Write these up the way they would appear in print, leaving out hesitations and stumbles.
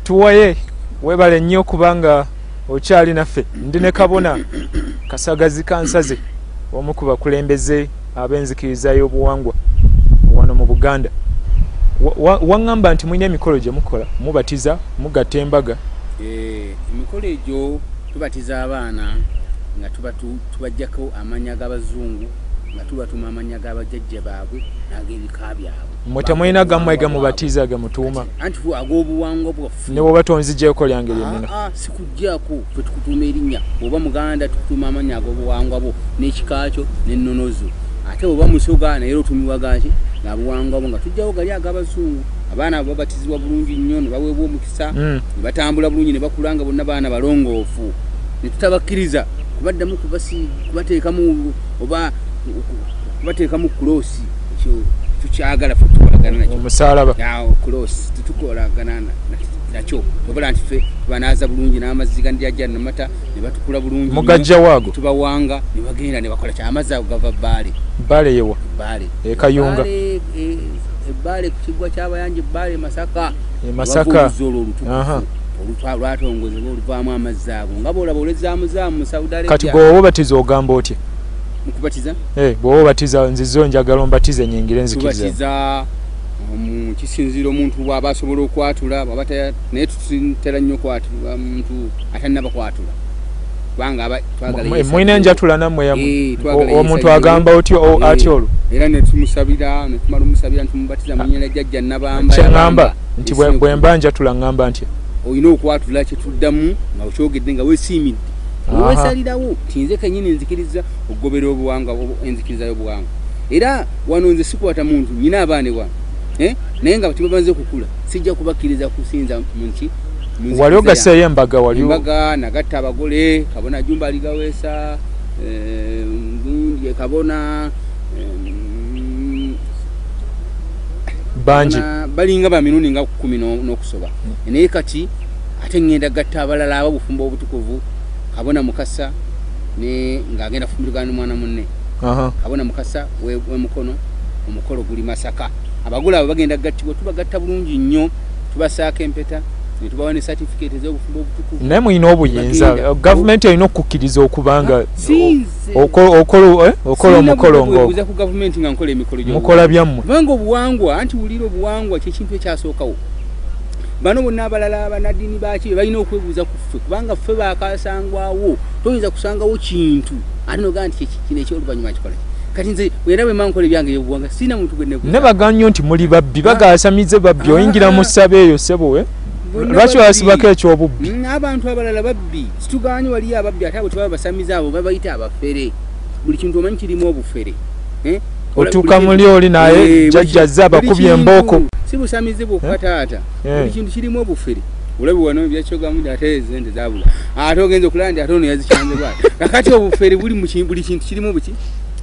Tuwaye webale nnyo kubanga okyali naffe. Ndi ne Kabona Kasagazi Kansaze, omu ku bakulembeze ab'enzikiriza y'obuwangwa wano mu Buganda. Waŋŋamba nti mulina emikolo gye mukola, mubatiza, mugatta embaga. Emikolo egyo tubatiza abaana nga tubajjako amannya g'abazungu, nga tubatuma amannya g'abajjajja baabwe n'ag'ebika byabwe. Mmwe temulina gammwe ge mubatiza ge mutuuma? Anti ag'obuwangwa bwaffe. Ne bw'oba tonzigyeko lyange lyennina? Sikuggyako, ffe tukutuuma erinnya. Bw'oba Muganda tukutuuma amannya ag'obuwangwa bwo n'ekika kyo n'ennono zo. Ate bw'oba Musoga naye era otuumibwa gaki ng'abuwangwa bwo, nga tujjawo gali ag'abazungu. Abaana babatizibwa bulungi nnyo ne baweebwa omukisa, ne batambula bulungi ne bakula nga bonna baana balongoofu. Ne tutabakkiriza kubaddamu kubateekamu oba kubateekamu kuloosi. Ekyo tukyagala ffe tukolagana nakyo. Omusaalaba. Kuloosi tetukolagana nakyo. Obola nti ffe tubanaaza bulungi n'amazzi ga Ndyajja Namata ne batukula bulungi. Mugajja waago. Tubawanga ne bagenda ne bakola kya amazzi ago gava Bbaale. Bbaale yewa? Bbaale. E Kayunga. Ebbaale ku kiggwa ky'Abayanja, Ebbaale Masaka. E Masaka. Oluzzi olutukuvu. Olwatongozebwa oluvaamu amazzi ago nga bw'olaba olw'ezaamuzaamu mu Saudi Arabia. Kati bw'oba obatiza ogamba otya? Mukubatiza? Bw'oba obatiza nzizo njagala ombatize nyingire nzikiriza. Tubatiza kisinziira omuntu bw'aba asobola okwatula, bw'aba naye tutera nnyo okwatula muntu atannaba kwatula. Kubanga twagala mulina enjatula nammwe omuntu agamba otyo atyo olwo. Era ne tumusabira, ne tumala omusabira ne tumubatiza mu linnya lya Jjajja Nabamba. Kye ŋŋamba nti bwe mba njatula ŋŋamba ntya? Olina okwatula kye tuddamu nga okyogedde nga weesiimidde. Weesalirawo nti nze kennyini nzikiriza okugobera obuwangwa, enzikiriza y'obuwangwa. Era wano nze sikwata muntu, nnyina abaana wano. Naye nga tebamaze kukula, sijja kubakkiriza kusinza mu nki. Wali ogasseeyo embaga wali embaga nagatta abagole, Kabona Jumba Aligaweesa, gundi Kabona bangi balinga ba mirundi nga 10 n'okusoba. Naye kati ate ngenda gatta abalala ab'obufumbo obutukuvu, Kabona Mukasa ne ng'agenda kufumbirigana n'omwana munne. Kabona Mukasa w'emukono, omukolo guli Masaka. Abagole abo bagenda gattibwa, tubagatta bulungi nnyo, tubasaako empeta ne tubawa ne certificate ez'obufumbo obutukuvu. Naye mulina obuyinza, gavumenti erina okukkiriza okubanga okola omukolo ng'ogwo. Ku gavumenti nga nkola emikolo gy'obuwangwa. Mukola byammwe. Kubanga obuwangwa, anti wulira obuwangwa kye kintu ekyasookawo. Bano bonna abalala abannaddiini baaki balina okwebuuza ku ffe, kubanga ffe baakasangwawo. Toyinza kusangawo kintu ate n'ogamba nti kino eky'oluvannyuma kikola ki. Kati nze era bwe mba nkola ebyange eby'obuwangwa sirina muntu gwe neebuuza. Ne bagamba nnyo nti muli babbi, bagaasamize babbi, oyingira mu ssabo eyo ssebo. Lwaki basibako eky'obubbi? Abantu abalala babbi, situgaanye waliyo ababbi ate abo tebaba basamize, abo babayita abafere. Buli kintu omanyi kirimu obufere. Otuuka muli oli naye jjajja azze abakubye embooko. Si busamize bwokka taata, buli kintu kirimu obufere. Olabe wano byakyogamu ate sente zaabula, ate ogenza okulaba nti ate ono yazikyanze bw'ati. Kakati obufere buli mu buli kintu kirimu buki,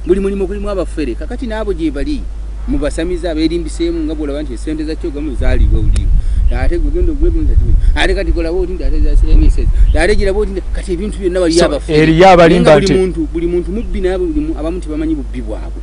buli mulimu gulimu abafere. Kakati n'abo gye bali mu basamize abeerimbiseemu nga bw'olaba nti esente za Kyogamu zaaliibwa buliiwo. Ate gwe genda ogula ebintu ate kati golaba oti nti ate za CNSS, ate giraba oti kati ebintu byonna waliyo abafere. Eriyo abalimba nti buli muntu mubbi, naye abamu tebamanyi bubbi bwabwe.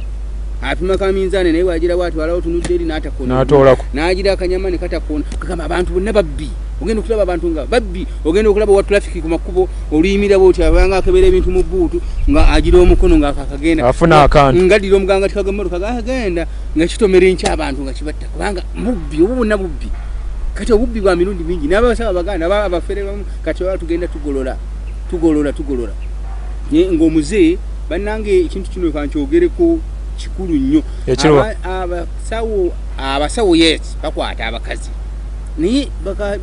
Apima kaminzaani naye bw'agira bw'atwalawo otunudde eri n'atakoona. N'atoolako. N'agira akanyama ne katakoona. Kagamba abantu bonna babbi. Ogenda okulaba abantu nga babbi, ogenda okulaba owa traffic ku makubo oluyimirira bw'oti abanga akebera ebintu mu bbuutu nga agira omukono nga akagenda. Afuna akantu. Ng'addira omuganga tikagamotoka gagenda nga kitomera enkya abantu nga kibatta kubanga mubbi, obwo bonna bubbi. Kati obubbi bwa mirundi mingi n'abasaba Abaganda abafere bamu kati baba tugenda tugolola tugolola tugolola. Ng'omuze bannange ekintu kino kankyogereko kikulu nnyo. Abasawo yes bakwata abakazi. Naye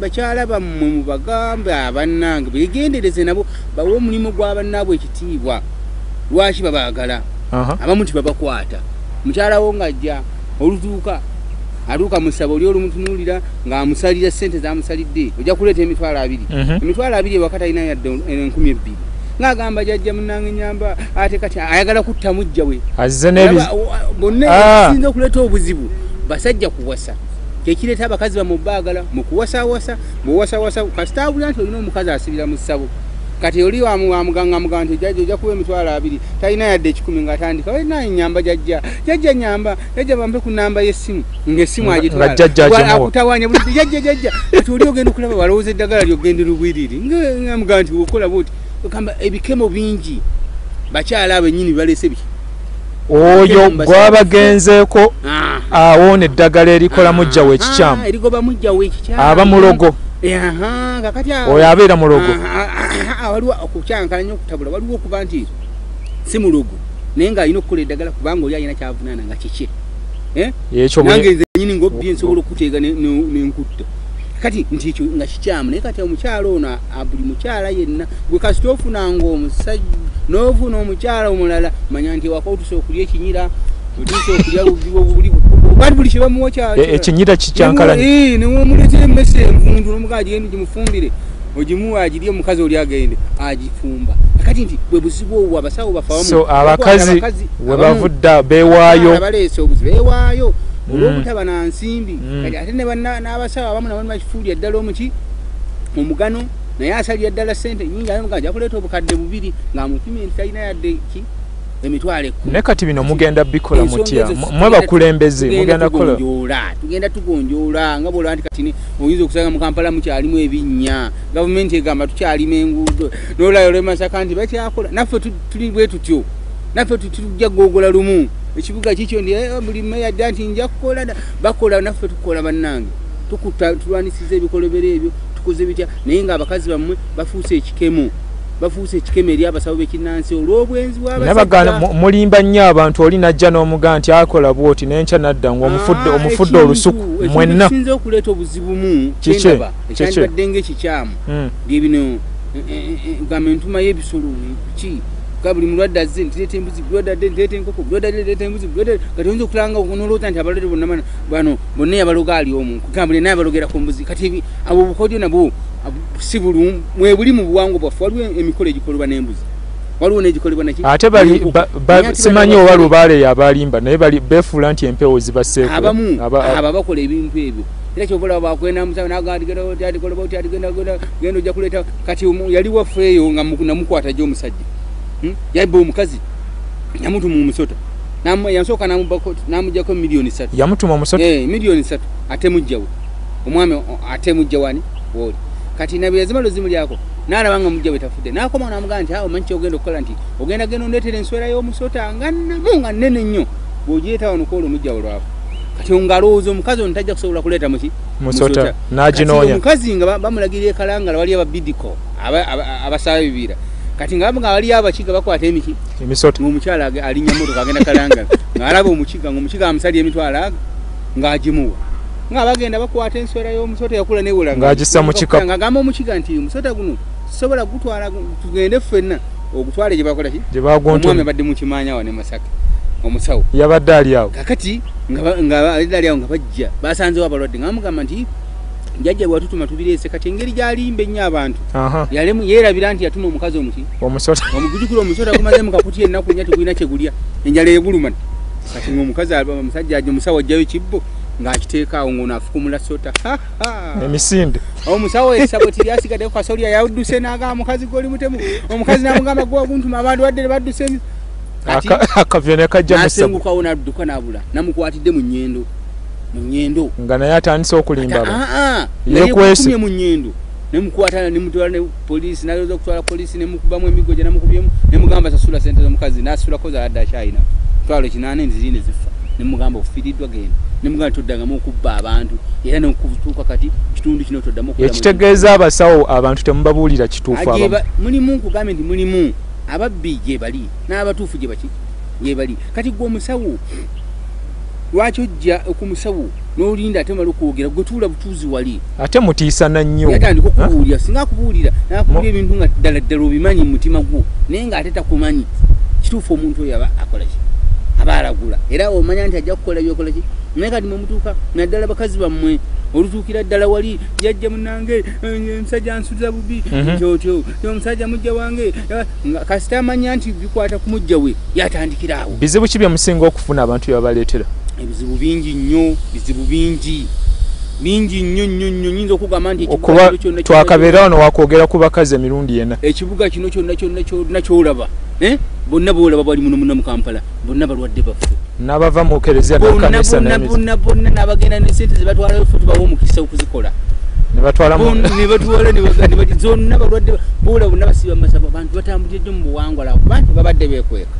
bakyala bammwe mubagambe abannange beegendereze nabo bawe omulimu gw'abannaabwe ekitiibwa. Lwaki babaagala? Abamu tibabakwata. Mukyala wo ng'ajja olutuuka atuuka mu ssabo oli olumutunuulira ng'amusalira ssente z'amusalidde, ojja kuleeta 20,000. 20,000 ewaka talina yadde 2,000. Ng'agamba jjajja munnange nnyamba ate kati ayagala kutta muggya we. Azze n'ebi bonna ekisinza okuleeta obuzibu basajja kuwasa. Kyekireeta abakazi bamu baagala mu kuwasaawasa, bw'owasawasa kasita awulira nti olina omukazi asibira mu ssabo. Kati oli wamuganga muganga nti jjajja ojja kuwa 20,000, talina yadde 1,000 ng'atandika olina nnyamba jjajja, jjajja nnyamba, jjajja bampe ku namba y'essimu, ng'essimu agitwala akutawaanya buli jjajja jjajja. Kati oli ogenda okulaba walowooza eddagala ly'ogenda lubwiriri, nga muganga nti okola bw'oti. Ogamba ebikemo bingi, bakyala abo ennyini baleese biki oyo gwabagenzeeko awoona eddagala erikola mujja we ekikyamu, erigoba mujja we ekikyamu, aba mulogo. Oyo abeera mulogo. Waliwo okukyankalanya okutabula, waliwo okuba nti si mulogo naye ng'alina okukola eddagala kubanga oli alina kyavunaana nga kikye. Nange nze nnyini ng'obbye nsobola okuteega nenkutta. Kati nti ekyo nga kikyamu. Naye kati omukyala ono, buli mukyala yenna gwe kasita ofunanga omusajja n'ofuna omukyala omulala, manya nti ewaka otuuse okulya ekinyira, otuuse okulya buli buli kye bamuwa ekinyira kikyankalanya. Newomuleetera emmese envundu n'omugaa agende gimufumbire, ogimuwa agirye, omukazi oli agende agifumba. Kati nti bwe buzibu obwo abasawo bafa So abakazi we bavudda beewaayo, abaleese obuzibu beewaayo olw'obutaba na nsimbi. Kati ate n'abasawo abamu nabo bakifuulira ddala omuki omugano, naye asalira ddala ssente nnyingi, ate mugamba ajja kuleeta obukadde 2 ng'amupimye nti talina yadde ki 10,000. Naye kati bino mugenda bikola mutya mmwe bakulembeze? Mugenda kukola tugenda tugonjoola nga bw'olaba nti kati oyinza okusanga mu Kampala mukyalimu ebinnya, gavumenti egamba tukyalima enguudo, n'olaba olw'e Masaka nti bakyakola. Naffe tuli bwe tutyo, naffe tujja kugogola lumu ekibuga kikyo nti buli mmeya adda nti nja kukola, bakola naffe tukola. Bannange tulwanisiza ebikolobero ebyo, tukoze bitya? Naye ng'abakazi bammwe bafuuse ekikemo, bafuuse ekikemo eri abasawo b'ekinnansi olw'obwenzi bw'abasajja. Mulimba nnyo abantu, oli najja n'omuga nti akola bw'oti n'enkya nadda ng'omufudde olusuku mwenna. Ekisinza okuleeta obuzibu mu kyendaba ekyandibadde ng'ekikyamu bye bino, gamba entuma y'ebisolo ki ka buli mulwadde azze nti leeta embuzi, bulwadde adde nti leeta enkoko, bulwadde adde leeta embuzi, bulwadde. Kati oyinza okulanga nolowooza nti abalwadde bonna bano bonna yabaloga ali omu, kugamba buli naye abalogera ku mbuzi. Kati abo obukodyo nabwo si bulungi, mwebuli mu buwangwa bwaffe. Waliwo emikolo egikolebwa n'embuzi, waliwo n'egikolebwa naki. Ate bali simanyi oba lubaale yabalimba, naye bali beefuula nti empewo zibaseeko. Abamu abo abakola ebintu ebyo, era kyova olaba bakwenda musawo n'agamba nti genda ojja kuleeta. Kati yali waffe eyo nga namukwata gyo omusajja yabba omukazi, yamutuma omusota, yasooka n'amuggyako 3,000,000. Yamutuma omusota? 3,000,000 ate mujjawe omwami, ate mujja wani wooli. Kati nabwe yazimala ozimulyako n'alaba nga mujja we tafudde, n'akomawo n'amugamba nti omanyi ky'ogenda okukola, nti ogenda genda ondeetera enswera y'omusota nga nnamu nga nnene nnyo, bw'ogireeta wano kwola omujja we lwafa. Kati ng'alowooza omukazi ono tajja kusobola kuleeta muki musota, n'aginoonya. Omukazi nga bamulagira e Kalangala waliyo ababidiko abasaba ebibira. Kati nga waliyo abakiga bakwata emiki emisota, ng'omukyala alinnya mmotoka agenda Kalangala ng'alaba omukiga, ng'omukiga amusalira 20,000 ng'agimuwa, nga bagenda bakwata enswera y'omusota yakula newola ng'agissa mu kikapu, ng'agamba omukiga nti omusota guno sobola gutwala, tugende ffenna ogutwale gye bakola ki gye baguntuma. Omwami abadde mu kimanya wano e Masaka omusawo yabadde ali awo. Kakati nga ali awo nga bajja basanzewo abalwadde, nga bamugamba nti jjajja bw'atutuma tubireese. Kati engeri gy'alimba ennyo abantu, yeerabira nti yatuma omukazi omuki omusota, omugujukira omusota gumaze mu kakuti ennaku nnya tegulina kye gulya, enjala eguluma. Kati ng'omukazi omusajja ajja omusawo ajjayo kibbo ng'akiteeka awo ng'ono afukumula sota emisinde. Omusawo essabo tiryasigaddeko kasolya, yadduse n'agamba mukazi gw'oli mutemu. Omukazi n'amugamba gwe waguntuma abantu badde badduse. Akavyo ne kajja n'asengukawo n'adduka n'abula, namukwatidde mu nnyendo, mu nnyendo nga naye atandise okulimba yeekwese mu nnyendo, nemukwata nemutwala ne poliisi, n'alowooza okutwala poliisi nemukubamu emiggo gye namukubyemu, nemugamba sasula ssente z'omukazi, n'asulako z'abadde akyalina 8,000 nti ne zifa. Nemugamba ofiiriddwa genda, nemugamba toddangamu okubba abantu, era n'okutuuka kati kitundu kino toddamu. Ekitegeeza abasawo abantu temubabuulira kituufu abamu. Mulimu nkugambye nti mulimu ababbi gye bali n'abatuufu gye baki gye bali. Kati gwe omusawo lwaki ojja ku musawo n'olinda ate omala okwogera, gwe tuula butuuzi wali ate mutiisana nnyo. Yatandika okubuulira, singa akubuulira n'akubuulira ebintu nga ddala ddala obimanyi mu mutima gwo, naye ng'ate takumanyi kituufu. Omuntu oyo aba akola ki? Aba alagula, era omanya nti ajja kukola byokola ki. Naye kati mwemutuuka naddala bakazi bammwe olutuukira ddala wali jjajja munnange omusajja ansuza bubi ntyotyo, omusajja mujja wange, kasita amanya nti bikwata ku mujja we yatandikira awo. Bizibu ki bye musinga okufuna abantu bye babaleetera? Ebizibu bingi nnyo, bizibu bingi. Mingi nnyo nnyo nnyo. Nyinza okugamba nti okuba twakabeera wano wakwogera ku bakazi emirundi ena. Ekibuga kino kyonna kyonna kyonna kyolaba, bonna boolaba bali muno muno mu Kampala, bonna balwadde baffe. N'abava mu kereziya n'ekkanisa bonna bonna n'abagenda ne sente zebatwalayo ffe tubawa omukisa okuzikola. Ne batwala ne batwala ne zonna balwadde boola bonna basiiba mu masabo. Abantu batambulidde mu buwangwa lwakuba nti babadde beekweka.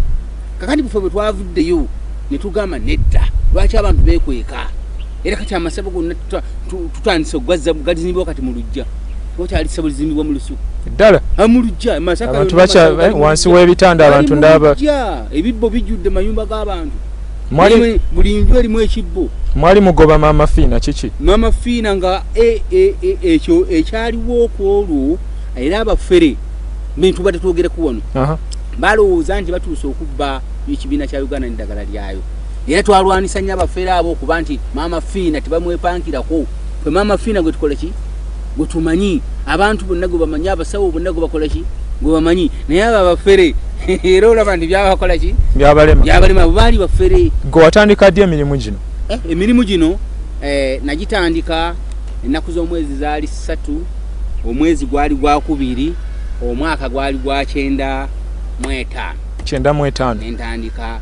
Kakati bufe bwe twavuddeyo ne tugamba nedda, lwaki abantu beekweka? Era kati amasabo gonna tutandise okugazza, gazimbibwa kati mu luggya. Twakyali ssabo lizimbibwa mu lusuku. Ddala? Mu luggya, Masaka abantu bakya wansi w'ebitanda abantu ndaba. Ebibbo bijjudde mayumba g'abantu. Buli nju erimu ekibbo. Mwali mugoba Maama Fiina kiki? Maama Fiina nga ekyo ekyaliwo ku olwo, era abafere bintu badde twogereko wano. Balowooza nti batuuse okubba ekibiina kya Uganda n'eddagala lyayo. Era twalwanisa nnyo abafere abo okuba nti Maama Fiina tebamwepankirako. Ffe Maama Fiina gwe tukola ki? Gwe tumanyi. Abantu bonna gwe bamanyi, abasawo bonna gwe bakola ki? Gwe bamanyi. Naye abo abafere era olaba nti byabakola ki? Byabalema. Byabalema, bo baali bafere. Gwe watandika ddi emirimu gino? Emirimu gino nagitandika ennaku z'omwezi zaali 3, omwezi gwali gwakubiri, omwaka gwali gwa 95. 95. Nentandika,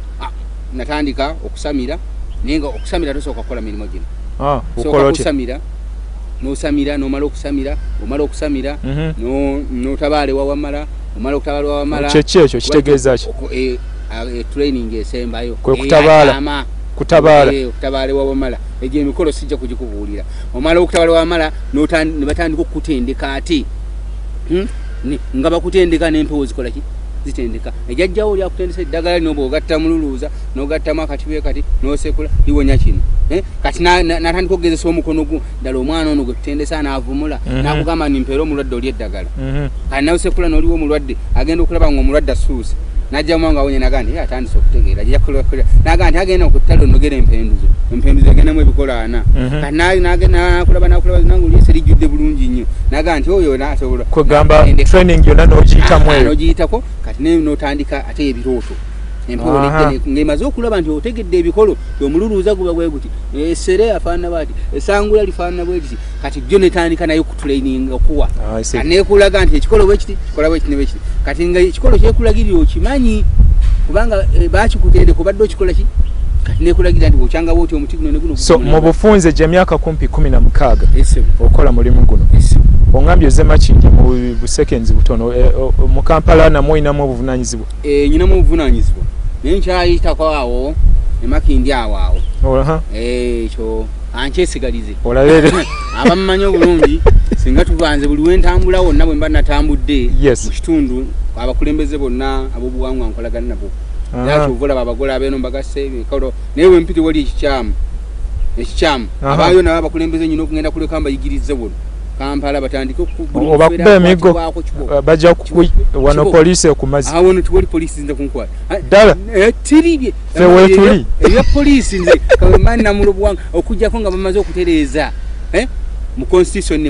natandika okusamira, naye nga okusamira tosooka kukola mirimu gino. Okola otya? Okusamira, n'osamira, n'omala okusamira, omala okusamira, n'otabaala ewa Wamala, omala okutabaala ewa Wamala. Kye ekyo kitegeeza ki? Training esembayo. Kwe kutabaala. Kutabaala. Okutabaala ewa Wamala. Egyo emikolo sijja kugikubuulira. Omala okutabaala ewa Wamala, ne batandika okukutendeka ate. Nga bakutendeka n'empewo zikola ki? Zitendeka. Ejjajjawo oli akutendesa eddagala lino bw'ogatta mululuuza, n'ogattamu akati kati, n'osekula, liwonya kino. Kati natandika okugezesa omukono gwo, ddala omwana ono gwe tutendesa n'avumula, n'akugamba nti mpeera omulwadde oli eddagala. Kati n'osekula n'oliwa omulwadde, agenda okulaba ng'omulwadde asuuse. N'ajjamu ng'awonye n'agamba nti atandise okutegeera, ajja kukola. N'agamba nti agenda okuttala onogere empenduzo. Empenduzo egendamu ebikola ana. Kati n'akulaba n'akulaba nange oli lijjudde bulungi nnyo. N'agamba nti oyo n'asobola. Kwegamba training yonna n'ogiyitamu eyo. N'ogiyitako, kati n'otandika ate ebirooto. Empewo ng'emaze okulaba nti otegedde ebikolo, omululuuza guba bwe guti, essere afaanana bw'ati, essangula lifaanana bwe liti. Kati byo netandika nayo okutraininga okuwa. Kati neekulaga nti ekikolo bwe kiti, kikola bwe kiti ne bwe kiti. Kati nga ekikolo kyekulagirira okimanyi, kubanga baakikutendeka obadde okikola ki? Kati neekulagira nti bw'okyanga bw'oti omuti guno ne guno. So mu bufunze gy'emyaka kumpi 16 okola mulimu guno. Ongambye ozze Makindye mu busekenzi butono, mu Kampala namwo olinamu obuvunaanyizibwa? Nyinamu obuvunaanyizibwa. Naye nkyayitako awo e Makindye awo awo. Ekyo ankyesigalize. Olabere. Abammanyi obulungi singa tuvanze buli we ntambula wonna bwe mba natambudde mu kitundu abakulembeze bonna ab'obuwangwa nkolagana nabo. Era kyova olaba abagole abeeno mbagasse emikolo, naye bwe mpita wali ekikyamu. Ekikyamu. Abaayo nabo abakulembeze nnyina okugenda kuleka mbayigirize wano. Kampala batandike obakuba emiggo bajja wano poliisi ekumaze. Awo wano tiwali poliisi nze kunkwata. Ddala? Tiri ffe weetuli. Ebya poliisi nze kamani namulo buwanga okuggyako nga bamaze okutereeza mu constitution ne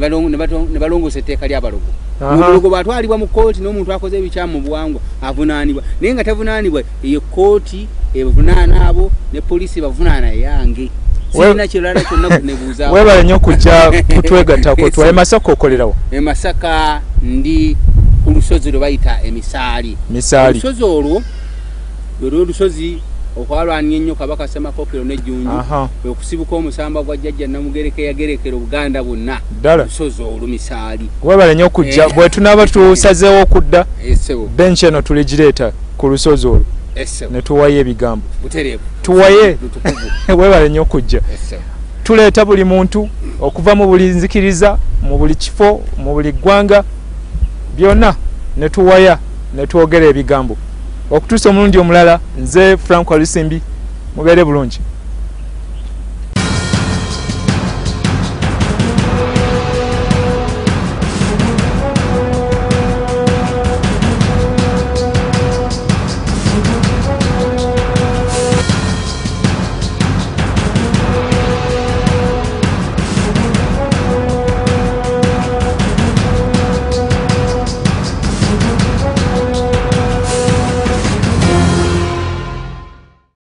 balongoosa etteeka ly'abalogo. Omulogo bw'atwalibwa mu kkooti n'omuntu akoze ebikyamu mu buwangwa avunaanibwa, naye nga tavunaanibwa eyo kkooti ebavunaana abo ne poliisi ebavunaana yange. Sirina kirala kyonna kunebuuzaako. Weebale nnyo okujja kutwegattako. Twaye Masaka okolerawo? E Masaka ndi ku lusozi lwe bayita Emisaali. Misaali. Olusozi olwo lwe lw'olusozi okwalwanya ennyo Kabaka Ssemakokero n'Ejjunju, kwe kusibuka omusamba gwa Jjajja Namugereka eyagerekera Obuganda bwonna. Ddala. Olusozi olwo Misaali. Weebale nnyo okujja. Bwe tunaaba tusazeewo okudda, bench eno tuligireeta ku lusozi olwo ne tuwayo ebigambo. Butereevu. Tuwaye. Weebale nnyo okujja. Tuleeta buli muntu okuva mu buli nzikiriza, mu buli kifo, mu buli ggwanga, byonna ne tuwaya ne twogera ebigambo. Okutuusa omulundi omulala, nze Frank Walusimbi, mubeere bulungi.